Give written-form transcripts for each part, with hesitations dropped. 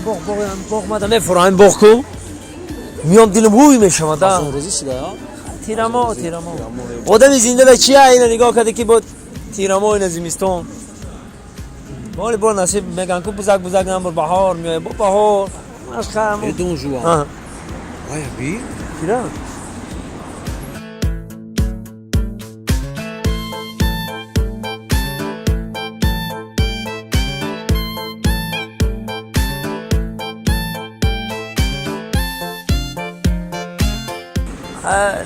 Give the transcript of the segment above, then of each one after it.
Боғ, боғ, боғ, мада мефурам, ин боғ ку. Миём, дилам ҳуй мешавад, а. Рӯзӣ шида. Тирамо, тирамо. Одами зинда да чия ина нигоҳ карда ки бо тирамо ина зимистон. Боли бо насиб меган ку бузак бузак намбур баҳор меояд, бо баҳор. Машқам. Дон Жуан. А. Ая би? Кира?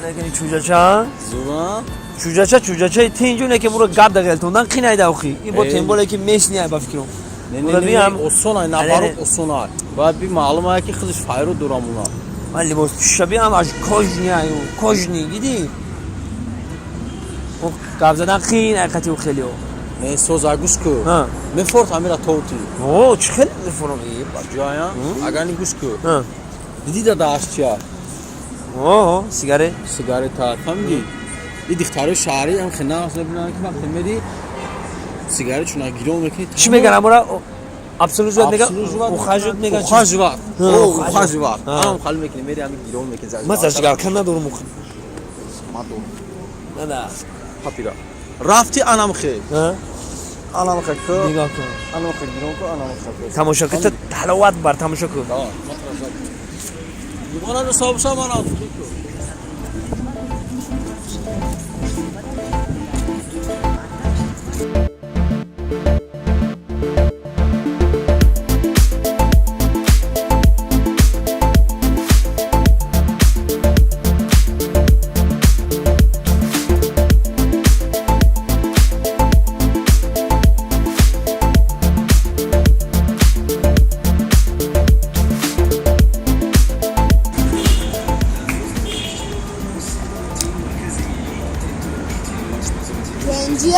Лекин чӯҷача Зура. Чӯҷача, чӯҷачаи тинҷу не ки буро гап дағелтондан қинайда охи и бо темболе ки месни ба фикрам. Не, не, не, осон ай, наоборот осон ай. Бояд би маълум ай ки худаш файру дурамуна. Ман либос пӯшаби ам аж кожни ай, кожни дидӣ, гап задан қин ай қати хелио. Не, соза, гӯш ку. Мефорт ҳамира тоути. О, чӣ хеле мефорам. Ҷоя агар ни, гӯш ку. Дидӣ, да дааш чия? О, сигарет. Сигарета, фаҳмидӣ? И дихтарои шаҳрӣ ам хел нағз мебинанд, ки вақте мери сигарет чуна гирон мекунӣ. Чӣ меган амора? Абсолют жуват меган, ухаживать меган. Ухаживать, ухаживать ам хал мекунӣ, мери ами гирон мекунӣ. Ман зажигалка надорум ухи. Ман дорум. Нада. Папира рафти, анам хел, анам хел ку. Нигоҳ кун. Анам хел гирон ку, анам хел. Тамошо ку, ҳаловат бар, тамошо ку. Дубора собша манам ку. Genci.